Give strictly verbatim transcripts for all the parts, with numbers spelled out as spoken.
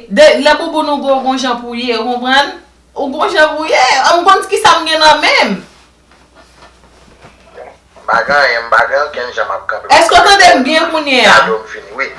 de, lè bouboun ou gwo, gon jan pou ye, ou konprann? Ou gon jan pou ye, m konn ki sa m gen nan men m. M pa gen anyen, m pa gen okenn jan m ap kanpe. Èske w tande m byen kounye a? Gade w m fini, wi.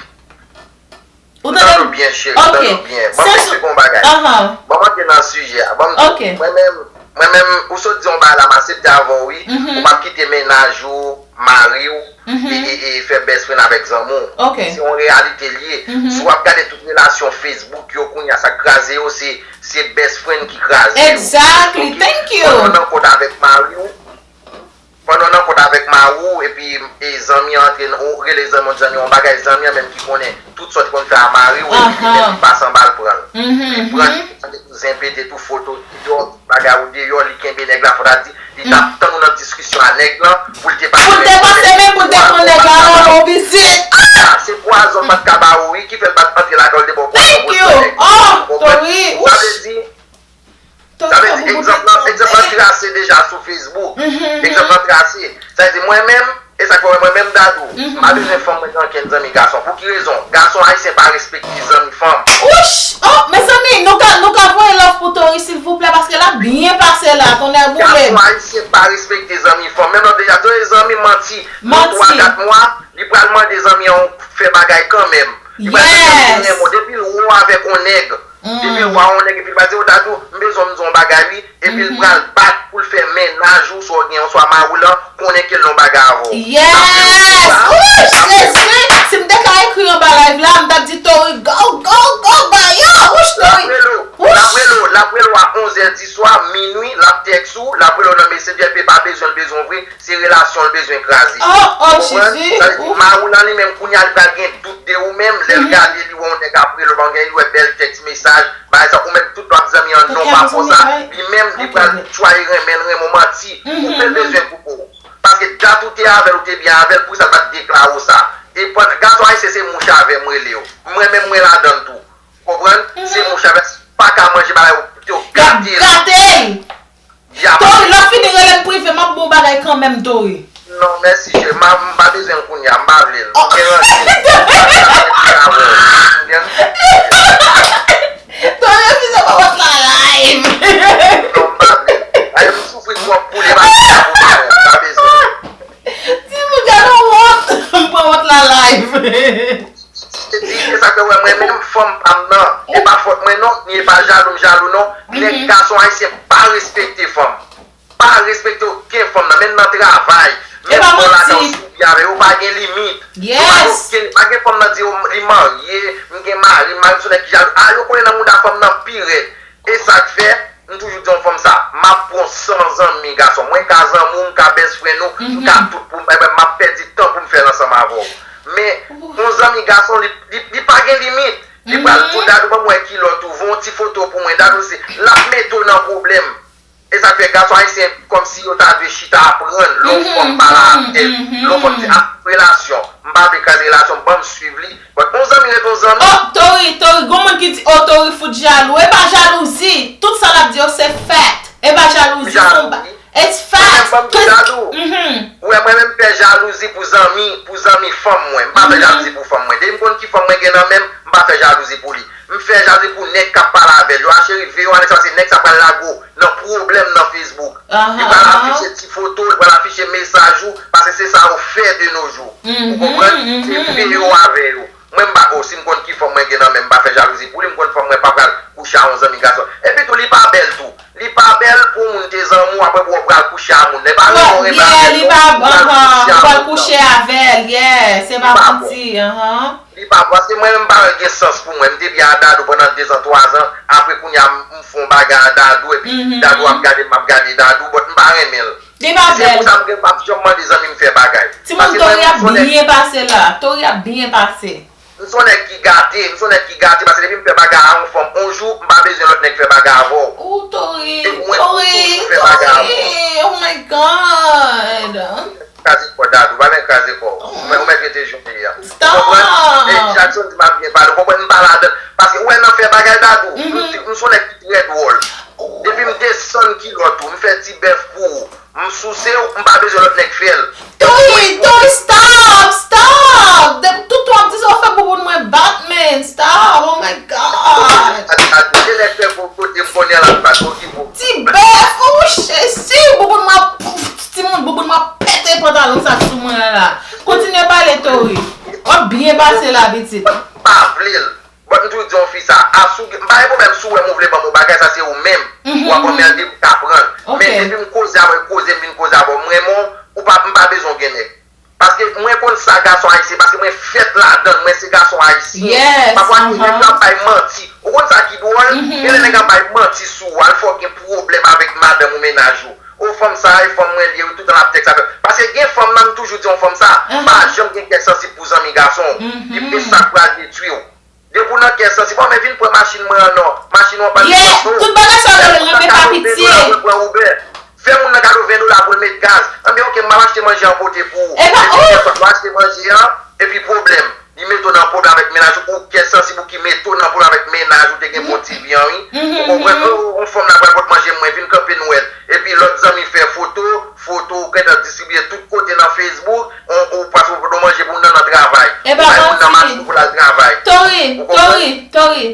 Ou tande m byen, cheri, m tande w byen. Ban m eksplike w yon bagay. Ban m antre nan sijè a. Ban m di, mwen menm, mwen menm, ou sot di yon bagay la, m aksepte avè w, wi. Ou p ap kite mennaj ou, mari w, e, e, e fè best friend avèk zanmi w. Se yon reyalite l ye. Si w ap gade tout relasyon Facebook yo kounye a, sa k kraze yo, se, se best friend ki kraze yo. Exactly, thank you. Pandan w nan kont avèk mari w, pandan w nan kont avèk mari w, epi, e, zanmi an antre, ou rele zanmi an, zanmi an, yon bagay zanmi an menm ki konnen tout sa w te konn fè a mari w, epi li menm li pase anba l pran l. Li pran l, li zen pete tou foto deyò, bagay ou deyò, li kenbe nèg la, fò ta di, li t ap tann ou nan diskisyon a nèg lan, pou l te pase menm pou l te pran nèg la nan men w pitit. Ah! Se pwazon l pa t ka ba ou, wi, ki fè l pa t antre lakay ou, l te ba w pwazon pou l pran nèg lan. Ou konprann? Sa vle di, Sa vle di, egzanp lan, egzanp lan trase deja sou Facebook. Egzanp lan trase. Sa vle di, mwen menm, e sa k fè w wè mwen menm Dadou, m pa bezwen fanm mwen gen okenn zanmi gason. Pou ki rezon? Gason ayisyen pa respekte zanmi fanm. Wouch! Oh, mezanmi, nou ka, nou ka voye love pou Tori silvouplè, paske l ap byen pase la, tonnè boule m. Gason ayisyen pa respekte zanmi fanm. Menm lè w deja, Tori zanmi manti, nan twa kat mwa, li pral mande zanmi an fè bagay kanmenm. Li pral mande zanmi an renmen w. Depi l wè w avèk yon nèg, Depi l wè yon nèg epi l pa di w Dadou, m bezwen w m di w yon bagay wi, epi l pral bat pou l fè mennaj ou, swa w gen oswa mari w lan, konnen ke l nan yon bagay avè w. Yes! Wouch! Jezi! Si m te ka ekri anba live la, m t ap di Tori go, go, go, ba yo! Wouch, Tori! Wouch! L ap rele w, l ap rele w a onzè di swa, minwi, l ap tèks ou, l ap rele w nan Messenger, epi l pa bezwen l bezwen w vre, Se relasyon l bezwen kraze. Ou konprann? Sa vle di, mari w lan li menm, kounye a li pral gen dout de ou menm, lè l gade li wè yon nèg ap rele w, pa gen, li wè bèl tèks, mesaj, bagay sa, ou menm tout lòt zanmi an non pa fò sa, li menm li pral tchwayi renmen l, renmen w manti, koupe l bezwen koupe w. Paske dat ou te avè l, ou te byen avè l, poukisa l pa t deklare w sa? E pandan gason ayisyen se mouch avè m rele yo. Mwen menm mwen ladan l tou. Ou konprann? Se mouch avè l, pa ka manje bagay ou te gate l. Tori, lè w fini rele m prive, m ap ba w bagay kanmenm, Tori. Non, mèsi, cheri. M pa bezwen l kounye a. M pa vle l. M gen randevou. M gen randevou avè w. M gen Tori refize ba w wòch la live. Non, m pa vle l. Ay, m soufri twòp pou li. M pa bezwen l. M pa bezwen l. Timoun, gade yon wont. M pran wòch la live. Se di, e sa k fè w wè mwen menm, fanm pa m nan, e pa fòt mwen non, ni e pa jalou m jalou non, nèg gason ayisyen pa respekte fanm. Pa respekte okenn fanm nan, menm nan travay, menm bò lakay ou si w byen avè yo, pa gen limit. Yo pa gen okenn, pa gen fanm nan di yo, li marye, m gen mari, mari m se yon nèg ki jalou. A, yo konnen nan mouda fanm nan pi rèd. E sa k fè, m toujou di yon fanm sa, m ap pran w san zanmi gason. Mwen ka zanmi w, m ka best friend ou, m ka tout pou m, m ap pèdi tan pou m fè l ansanm avè w. Men, yon zanmi gason, li, li, li pa gen limit. Li pral di w, Dadou, ban m wè kilòt ou, voye yon ti foto pou mwen, Dadou se, l ap mete w nan pwoblèm. E sa k fè gason ayisyen kòmsi yo ta dwe chita aprann lè yon fanm pale avè l, lè yon fanm di, ah, relasyon, m pa vle kraze relasyon, ban m swiv li, But yon zanmi ret yon zanmi. Oh, Tori, Tori, gon moun ki di, oh, Tori fout jalou. E pa jalouzi. Tout sa l ap di yo se fact. E pa jalouzi, se yon ba-, it's fact. Mwen menm, ban m di Dadou. Ou wè, mwen menm m fè jalouzi pou zanmi, pou zanmi fanm mwen. M pa fè jalouzi pou fanm mwen. Depi m konn ki fanm mwen gen nan men m, m pa fè jalouzi pou li. M fè jalouzi pou nèg k ap pale avè l yo. A cheri, veye w a nèg sa, se nèg sa pral lage w nan pwoblèm nan Facebook. Li pral afiche ti foto, li pral afiche mesaj ou, paske se sa yo fè de nos jours. Ou konprann? Se veye w avè yo. Mwen m pa, oh, si m konn ki fanm mwen gen nan men m, m pa fè jalouzi pou li, m konn fanm mwen pa pral kouche a yon zanmi gason. Epi tou, li pa bèl tou. Li pa bèl pou moun te zanmi w, apre pou w pral kouche a moun. Li pa renmen w renmen avè l non, ou pral kouche a moun. Ou pral kouche avè l, yeah, se pa manti, anhan. Li pa bon, paske mwen menm m pa wè l gen sans pou mwen. M te byen a Dadou pandan dezan, twazan, apre kounye a m, m fè yon bagay a Dadou, epi Dadou ap gade m, m ap gade Dadou, but m pa renmen l. Li pa bèl. Se pou sa m gen, m p ap janm mande zanmi m fè bagay. Timoun, Tori ap byen pase la. Tori ap byen pase. M se yon nèg ki gate, m se yon nèg ki gate, paske depi m fè bagay a yon fanm yon jou, m pa bezwen lòt nèg fè bagay avè w. Ooh, Tori, Tori, Tori, oh my God. Kraze kò w, Dadou, pa vin kraze kò w. Ou mèt, ou mèt rete jan w ye a. Stop! Ou konprann? E Jackson di m ap byen pale, ou konprann, m pa ladan l. Paske ou wè nan fè bagay, Dadou, m se, m se yon nèg ki trè dwòl. Depi m desann kilòt ou, m fè ti bèf pou ou, m souse w, m pa bezwen lòt nèg fè l. Tori, Tori, stop, stop! De, tout tan w ap di sa, w fè bouboun mwen bat, man, stop, oh my God! Sa pitit. Pa vle l. But m toujou di yon fi sa, asou, m pa gen pwoblèm si w wè m ou vle ban m yon bagay, sa se ou menm. W ap ban m l depi w ka pran l. Men depi m koze avè l, koze m vin koze avè w, m renmen w, ou pa, m pa bezwen w gen nèg. Paske mwen konn sa gason ayisyen, paske mwen fèt ladan l, mwen se gason ayisyen. Pafwa gen nèg k ap bay manti. Ou konn sa ki dwòl? Gen lè nèg ap bay manti sou ou, al fè w gen pwoblèm avèk madanm ou, mennaj ou. O fanm sa, e fanm mwen li ye, wi, toutan l ap tèks avè m. Paske gen fanm nan, m toujou di yon fanm sa, pa janm gen kè sansib pou zanmi gason w. Li se sa k pral detwi w. Depi w nan kè sansib, o men vin pran machin mwen an non. Machin ou an pa gen kòb. Tout bagay sa w rele renmen pa pitye. Vin pran Uber. Fè moun nan kado ven dola pou l met gaz. Anben oke, m ap achte manje an pote pou ou. Epi kèlkeswa, ou achte manje an, epi pwoblèm. Li mete w nan pwoblèm avèk mennaj ou, ou kè sansib ou ki mete w nan pwoblèm avèk mennaj ou te gen bon ti vi an wi. Ou konprann? O, yon fanm la pral pot manje mwen, vin kanpe n wè l. Epi lòt zanmi fè foto, foto ou gentan distribiye tout kote nan Facebook, ou, ou pase ou foto manje pou moun nan nan travay. Ou bay moun nan machin pou l al travay. Tori, Tori, Tori.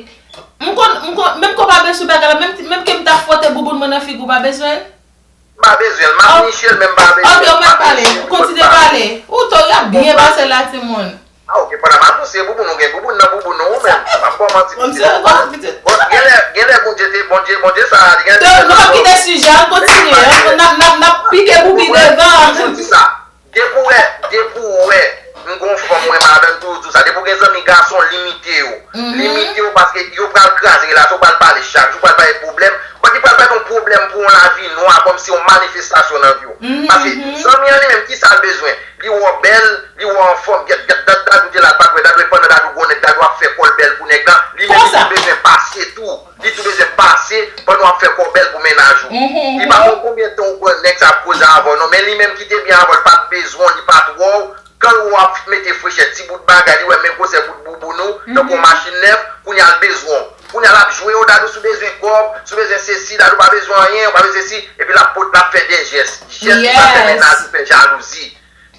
M konn, m konn, menm ke w pa bezwen bagay la, menm, menm ke m ta fwote bouboun mwen nan figi w, w pa bezwen l? M pa bezwen l. M ap niche l, men m pa bezwen l. Ok, ou mèt pale. Kontinye pale. Ou Tori ap byen pase la, timoun. Ah, ok, pandan m ap pouse bouboun, ou gen bouboun nan bouboun ou menm. M ap ba w manti pitit. Bon, genlè, genlè Bondye te, Bondye, Bondye sa, li gen. Donk, nou p ap kite sijè a, kontinye. N ap, n ap, n ap pike boubi devan. Toujou di sa. Depi w wè, depi w wè, m gon fanm, mwen madanm toujou di w sa. Depi w gen zanmi gason, limite yo. Limite yo paske yo pral kraze relasyon, yo pral pale chak jou, pral pale pwoblèm. But li pral fè yon pwoblèm pou yon lavi nwa, kòmsi yon manifestasyon nan vi w. Paske zanmi an li menm, kisa l bezwen? Li wè w bèl, li wè w anfòm, gèt, gèt, dat, dat ou te la, l pa t wè, dat wè pandan dat ou gon nèg, dat w ap fè kò l bèl pou nèg lan, li menm li tou bezwen pase tou, li tou bezwen pase pandan w ap fè kò w bèl pou mennaj ou. Li pa konn konbyen tan ou pran nèg sa ap koze avè w non, men li menm ki te byen avè w, li pa t bezwen w, li pa t wè w, kan l wè w ap mete frechè, ti bout bagay, li wè men gwosè bout bouboun ou, tankou yon machin nèf, kounye a l bezwen w. Kounye a l ap jwe w, dat ou si w bezwen kòb, si w bezwen sesi, dat ou pa bezwen anyen, ou pa bezwen sesi, epi l ap pot, l ap fè de jès. Jès ki pral fè mennaj ou fè jalouzi.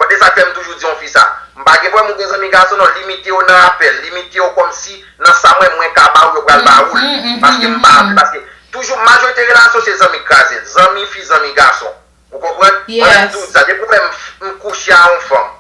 But e sa k fè m toujou di yon fi sa. M pa gen pwoblèm ou gen zanmi gason non, limite yo nan apèl, limite yo kòmsi nan sa mwen, mwen ka ba ou, yo pral ba ou l. Paske m pa vle, paske toujou majorite relasyon se zanmi k kraze l. Zanmi fi, zanmi gason. Ou konprann? Mwen menm m toujou di sa. Depi w wè m, m kouche a yon fanm,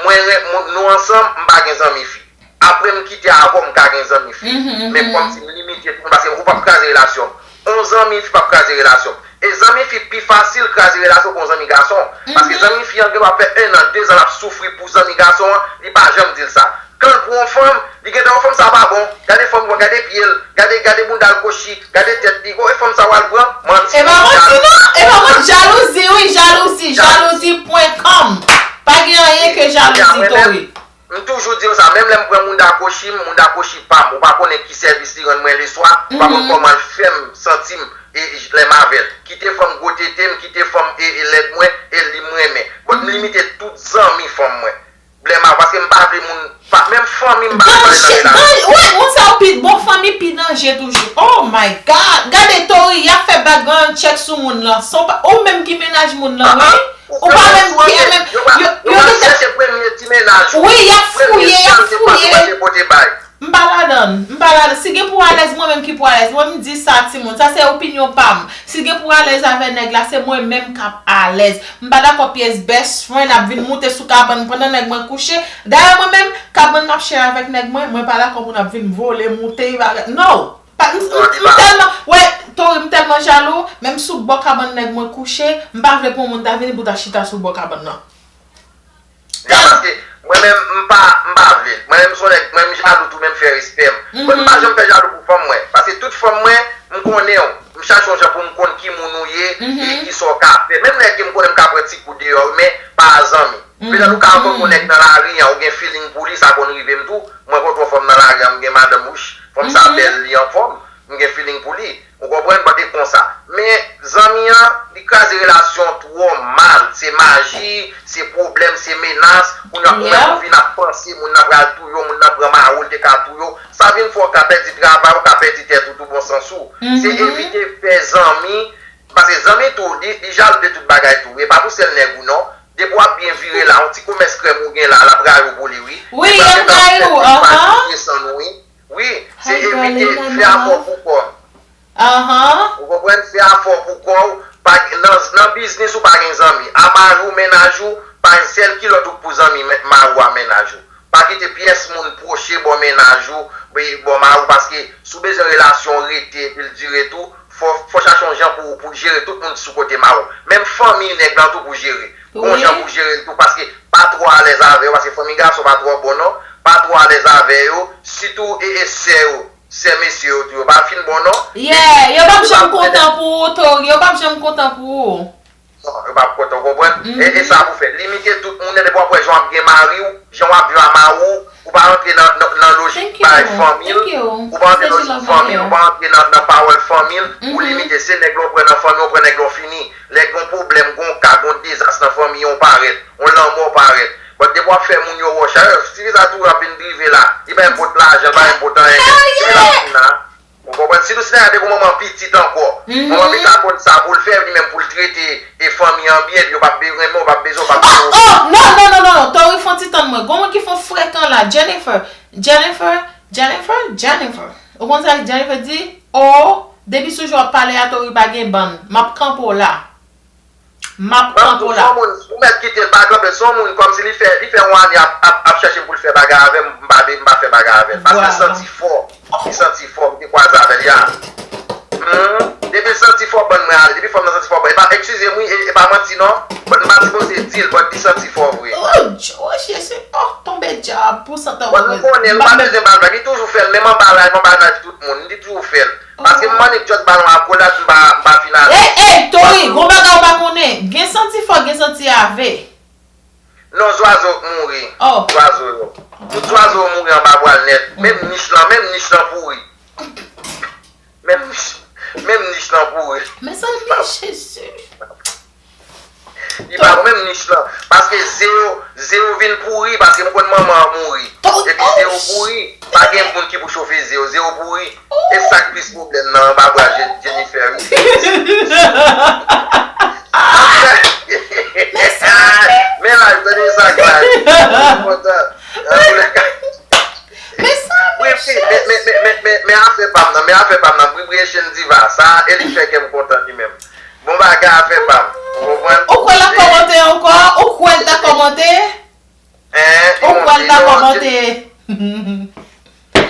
mwen ren, mwen, nou ansanm, m pa gen zanmi fi. Apre m kite avè w, m ka gen zanmi fi. Men kòmsi m limite tou, paske ou p ap kraze relasyon m. Yon zanmi fi p ap kraze relasyon m. E zanmi fi pi fasil kraze relasyon ke yon zanmi gason. Paske zanmi fi an gen dwa fè en an, de zan l ap soufri pou zanmi gason an, li pa janm di l sa. Kan l pran yon fanm, li gentan wè fanm sa pa bon. Gade fanm pran, gade pye l, gade, gade bounda l kochi, gade tèt li. Bon, e fanm sa w al pran? Manti. E pa manti non, e pa manti. Jalouzi, wi, jalouzi, jalouzi pwen kòm. Pa gen anyen ke jalouzi, Tori. M toujou di yo sa, menm lè m pran mounda kochi m, mounda kochi pa m, ou pa konnen ki sèvis li rann mwen leswa, ou pa konn kòman l fè m santi m e, e, lè m avè l. Kite fanm gwo tete m, kite fanm e, e lèd mwen, e li m renmen. But m limite tout zanmi fanm mwen. Lè m a, paske m pa vle moun, pa, menm fanmi m pa vle pale nan relasyon. Wi, moun sa yo pi, bon, fanmi pi danje toujou. Oh my God! Gade Tori, y ap fè background check sou moun lan. Ou menm ki mennaj moun lan, wi. Ou pa menm kè menm. Yo, yo, yo, yo chèche premye ti mennaj ou. Wi, y ap fouye, y ap fouye. M pa ladann, m pa ladann. Si gen pou alèz, mwen menm ki pou alèz. Mwen m di sa, timoun. Sa se opinyon pa m. Si gen pou alèz avè nèg la, se mwen menm k ap alèz. M pa dakò pyès best friend ap vin moute sou kabann pandan nèg mwen kouche. Dayè mwen menm, kabann m ap share avèk nèg mwen, mwen pa dakò moun ap vin vole, moute, bagay. No! Pa, m, m, m tèlman, wè, Tori, m tèlman jalou, menm sou bò kabann nèg mwen kouche, m pa vle pou yon moun ta vini pou ta chita sou bò kabann nan. Ya, paske mwen menm, m pa, m pa vle. Mwen menm, m se yon nèg, mwen menm jalou tou, men m fè respè m. Mwen, m pa janm fè jalou pou fanm mwen. Paske tout fanm mwen, m konnen w. M chache yon jan pou m konn ki moun ou ye, e ki sa w ka fè. Menm lè ke m konnen m ka pran ti kou deyò, men pa zanmi. Petèt ou ka rankontre yon nèg nan lari an, ou gen feeling pou li, sa konn rive m tou. Mwen rankontre yon fanm nan lari an, m gen madanm, wouch, fanm sa bèl, li anfòm, m gen feeling pou li. Ou konprann? But e konsa. Men, zanmi an, li kraze relasyon twò mal. Se maji, se pwoblèm, se menas. Kounye a, ou menm ou vin ap panse, moun nan pral touye w, moun nan pran mari w, li te ka touye w. Sa vin fè w ka pèdi travay, ou ka pèdi tèt ou tou bon sans ou. Se evite fè zanmi, paske zanmi tou, li, li jalou de tout bagay tou. E pa pou sèl nèg ou non. Depi w ap byen vire la, yon ti komès krèm ou gen la, l ap rayi w pou li, wi. Wi, y ap rayi w, ahan. Wi, se evite fè afè w pou kò w. Ou konprann? Fè afè w pou kò w. Pa, nan, nan biznis ou pa gen zanmi. A mari w, mennaj ou, pa gen sèl kilòt ou k pou zanmi, men, mari w a mennaj ou. Pa kite pyès moun pwoche bò mennaj ou, bò mari w, paske si w bezwen relasyon w rete epi l dire tou, fò, fò chache yon jan pou, pou jere tout moun ki sou kote mari w. Menm fanmi nèg lan tou pou jere. Gon jan pou jere l tou, paske pa twò alèz avè yo, paske fanmi gason pa twò bon non. Pa twò alèz avè yo, sitou e, e sè yo, sè mesye yo tou, yo pa fin bon non. Yeah, yo p ap janm kontan pou ou, Tori, yo p ap janm kontan pou ou. Non, yo p ap kontan, w konprann? E, e sa pou fè. Limite tout moun, depi w ap wè jan w ap gen mari w, jan w ap viv a mari w, ou pa rantre nan, nan, nan lojik bay fanmi l, ou pa rantre nan lojik fanmi l, ou pa rantre nan, nan pawòl fanmi l, ou limite, se nèg la w pran nan fanmi w, ou pran nèg la w fini. Lè gen yon pwoblèm, gen yon ka, gen yon dezas nan fanmi an, ou parèt, yon lanmò parèt. But depi w ap fè moun yo wòch, a, si visa tou ap vin drive la, li pa enpòt lajan, li pa enpòt anyen, se la fin la. Ou konprann? Si nou si nèg la te gon manman pitit ankò, manman pitit la konn sa pou l fè, li menm pou l trete e fanmi an byen, epi yo p ap be- renmen w, p ap bezwen w, p ap bezwen w. Oh, non, non, non, non, non, Tori fè yon ti tann mwen. Gon moun ki fè yon frekan la, Jennifer, Jennifer, Jennifer, Jennifer. Ou konn sa Jennifer di? Oh, depi sou jan w ap pale a, Tori pa gen bann. M ap kanpe w la. M ap kanpe w la. Ou mèt kite l pa kanpe, se yon moun kòmsi li fè, li fè yon ane ap, ap, ap chèche m pou l fè bagay avè m, m pa, m pa fè bagay avè l. Paske l santi fò, li santi fò, m te kwaze avè l ya. Hmm, depi l santi fò, bann mwen ale. Depi fanm nan santi fò, bann, e pa, eskize m wi, e, e pa manti non. Bann m pa sipoze di l, bann li santi fò vre. Oh, Jezi, oh, tonbe dyab, pou santan. Bann m konnen, m pa bezwen ba l vag, li toujou fè l, menm anba live, anba live tout moun, li toujou fè l. Paske m annik just ba l yon akolad, m pa, m pa fin ale. Ey, ey, Tori, gon bagay ou pa konnen. Gen santi fò, gen santi ave. Non, zwazo k mouri. Oh. Zwazo yo. Tout zwazo yo mouri anba bwa l nèt. Menm nich lan, menm nich lan pouri. Menm nich, menm nich lan pouri. Mezanmi, Jezi. Li pa bon menm nich lan. Paske ze yo, ze yo vin pouri, paske m konn manman an mouri. Epi ze yo pouri, pa gen moun ki pou chofe ze yo, ze yo pouri. E sa k plis pwoblèm nan anba bwa Je- Jennifer wi. Men la, tande sa k la. Kontan. Antoulèka. Wi, wi, men, men, men, men, men, men afè pa m nan, men afè pa m nan, Bribri e Chen Diva, sa, e li k fè kè m kontan li menm. Bon bagay afè pa m. Ou konprann? Ou kwè l ap kòmante ankò? Ou kwè l ta kòmante? Hein? Ou kwè l ta kòmante?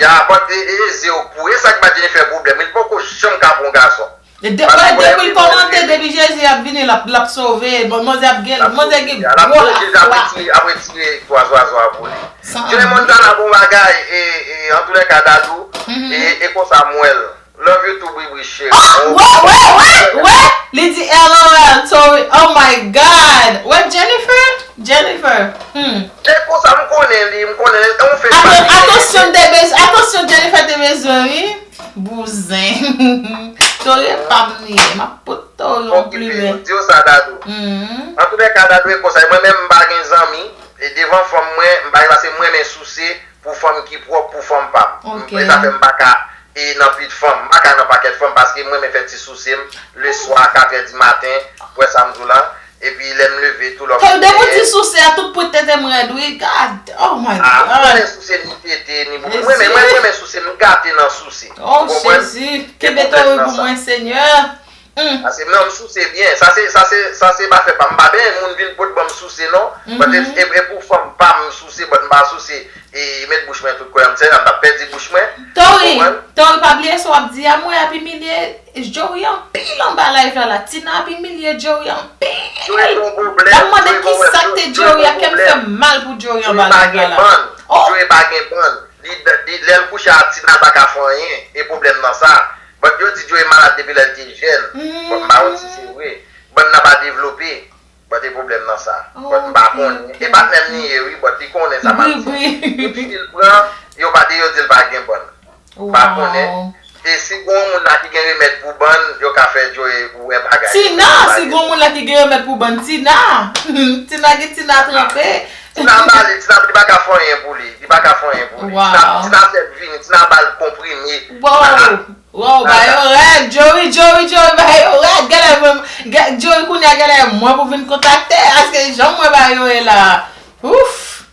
Ya, but e, e, e ze w pou, e sa k ba Jennifer pwoblèm. Li poko janm ka pran yon gason. Depi l kòmante, depi Jezi ap vini, l ap, l ap sove. Bon, manzè ap gen, manzè gen gwo lafwa. Ap retire, ap retire twa zwazo a pou li. Johnny Montana bon bagay, e, e, antoulèka Dadou, e, e konsa m wè l. Love you too, Bribri cheri. Ah, wè, wè, wè, wè! Li di L O L, Tori, oh my God! Wè, Jennifer? Jennifer. Hmm. E konsa, m konnen li, m konnen li. Atansyon, te bez- atansyon, Jennifer te bezwen, wi. Bouzen. Tori pa m li ye. M ap pot Tori yon plimen. Di yo sa, Dadou. Hmm. Antoulèka, Dadou, e konsa. Mwen menm, m pa gen zanmi. E devan fanm mwen, m pa gen, paske mwen renmen souse. Pou fanm ki pwòp, pou fanm pa m. E sa fè m pa ka e nan pit fanm. M pa ka nan pakèt fanm paske m renmen fè ti souse m leswa, katrè di maten, ou wè sa m di w la. Epi lè m leve tou lòt. Depi w di souse a, tout pwent tete m rèd wi. God, oh my God. Ah, m konnen souse ni tete, ni bobo. Mwen renmen, mwen renmen souse, m gate nan souse. Oh Jezi, kenbe Tori pou mwen, Senyè. Paske non, m souse byen. Sa se, sa se, sa se pa fè pa m. M pa benyen moun vin pot ban m souse non. But e, e, e pou fanm pa m souse, but m pa souse. E met bouch mwen tout koulè. M se la m t ap pèdi bouch mwen. Tori, Tori, pa bliye sa w ap di a, mwen ap imilye Joey anpil anba live la la. Tina ap imilye Joey anpil. Joey gon pwoblèm. L ap mande kisa k te Joey a, kè m fè mal pou Joey anba live la la. Joey pa gen bann. Li, li, lè l kouche a Tina, l pa ka fè anyen. E pwoblèm nan sa. But yo di Joey malad depi lè l te jèn. But m pa konn si se vre. Bann nan pa devlope. But e pwoblèm nan sa. But m pa konnen. E patnè m li ye wi, but li konnen sa m ap di. Epi si l pran, yo pa di, yo di l pa gen bann. M pa konnen. E si gon moun la ki gen remèd pou bann, yo ka fè Joey wè bagay. Tina, si gon moun la ki gen remèd pou bann, Tina. Tina gen Tina tranpe. Tina ba li, Tina li pa ka fè anyen pou li. Li pa ka fè anyen pou li. Tina, Tina fè l vini, Tina ba l konprime. Wow, ba yo rèd, Joey, Joey, Joey, ba yo rèd. Genlè menm, Joey kounye a genlè mwen pou vin kontakte, paske jan mwen ba yo ye la. Ouf.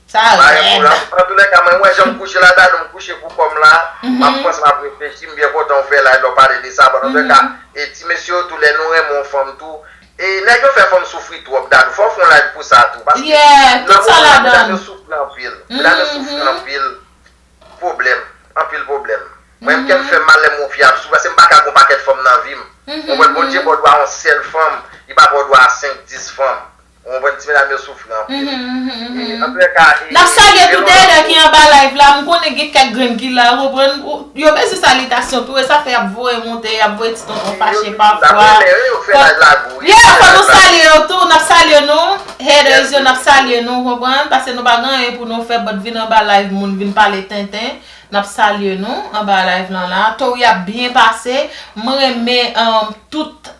Sa rèd. Antoulèka, mwen, mwen, jan m kouche la, Dadou, m kouche pou kò m la. M ap panse, m ap reflechi, m byen kontan w fè live la, w pale de sa. But antoulèka, e ti mesye yo tou, lè nou renmen yon fanm tou, E nèg yo fè fanm soufri twòp, Dadou. Fò w fè yon live pou sa tou. Paske Yeah, tout sa medam yo ladan. Soufri anpil. Medam yo soufri anpil. Pwoblèm. Anpil pwoblèm. Mwen menm kè m fè m mal lè m wè yon fi ap soufri. Paske m pa ka gen yon pakèt fanm nan vi m. Ou konprann? Bondye ba w dwa a yon sèl fanm. Li pa ba w dwa a senk, dis fanm. Ou konprann? Ti medam yo soufri anpil. E, antouka, e, N ap salye e, tout e, hater ki anba live la. M konnen gen kèk grenn ki la, ou konprann? Ou- Yo bezwen salitasyon tou, e sa fè y ap voye monte, y ap voye ti tonton fache Yo pafwa. Yo fè live la pou yo. Yeah, fò nou salye yo tou, n ap salye nou. Haters yo, n ap salye nou, ou konprann? Paske nou pa gen anyen pou nou fè, but vin anba live moun, vin pale tenten. N ap salye nou anba live lan la. Tori ap byen pase. Mwen renmen um, tout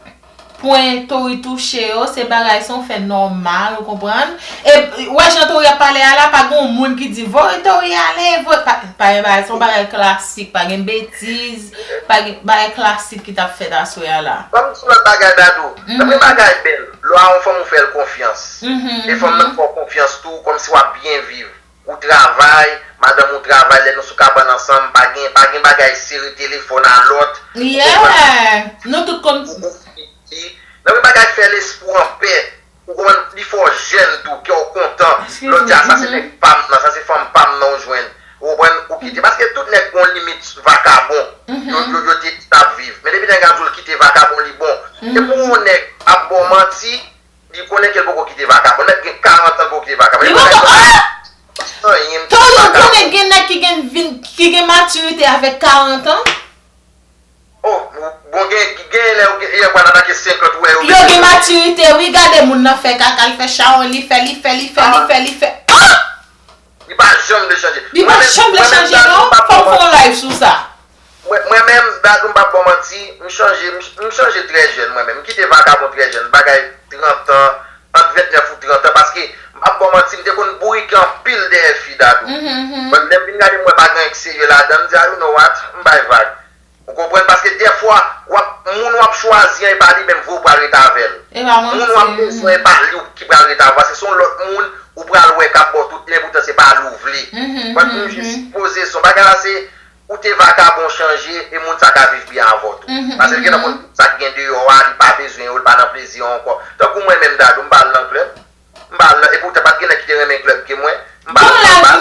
pwen Tori touche yo, se bagay se yon fè nòmal, ou konprann? E wè jan Tori ap pale a la, pa gen yon moun ki di voye Tori ale, voye, pa, pa gen bagay, se yon bagay klasik, pa gen betiz, pa gen bagay klasik ki t ap fèt aswè a la. Ban m di lòt bagay, Dadou. Nan men bagay bèl, lè w a yon fanm ou fè l konfyans. E fanm nan fè w konfyans tou, kòmsi w ap byen viv. Ou travay, madanm ou travay, lè nou sou kabann ansanm, pa gen, pa gen bagay sere telefòn a lòt. Yeah, nou tout konn. Ou, ou, li, nan men bagay fè lespri w anpè. Ou konprann? Li fè w jèn tou, kè w kontan. Lè w di a, sa se nèg pa m nan, sa se fanm pa m nan w jwenn. Ou konprann? Ou kite. Paske tout nèg gon limit vakabon. Yo, yo, yo te ap viv. Men depi nèg la di w l kite vakabon, li bon. Depi yon nèg ap ba w manti, li konnen ke l poko kite vakabon. Nèg gen karant an, l poko kite vakabon. Li poko, ah! Anyen. Tori, ou konnen gen nèg ki gen vin, ki gen matirite avèk karant an? Oh, bon, gen, gen lè yo gen, yo pral atake senkant, ou wè yo. Yo gen matirite, wi, gade moun nan fè kaka, l fè chawony, li fè, li fè, li fè, li fè, li fè. Ah! Li pa janm vle chanje. Li pa janm vle chanje, non? Fò m fè yon live sou sa. Mwen, mwen menm, Dadou, m p ap ba w manti, m chanje, m, m chanje trè jèn mwen menm. M kite vakabon trè jèn, bagay trant an, ant ventnèf ou trant an, paske m p ap ba w manti, m te konn bourike anpil dèyè fi, Dadou. But lè m vin gade m wè pa gen anyen k serye ladan, m di, ah, you know what, m bay vag. Ou konprann? Paske dèfwa, w ap, moun w ap chwazi an, e pa li menm vre ou pral ret avè l. Moun w ap bezwen, e pa li ki pral ret avè w, paske se yon lòt moun ou pral wè k ap ba w tout, men poutan se pa li w vle. But m jis poze son bagay la, se ou te vakabon chanje e moun sa ka viv byen avè w tou. Paske l gentan konn tout sa k gen deyò a, li pa bezwen yo, li pa nan plezi an ankò. Tankou mwen menm Dadou, m pa al nan klèb. M pa al nan, e poutan pa t gen nèg ki te renmen klèb ke mwen. M pa al nan bal.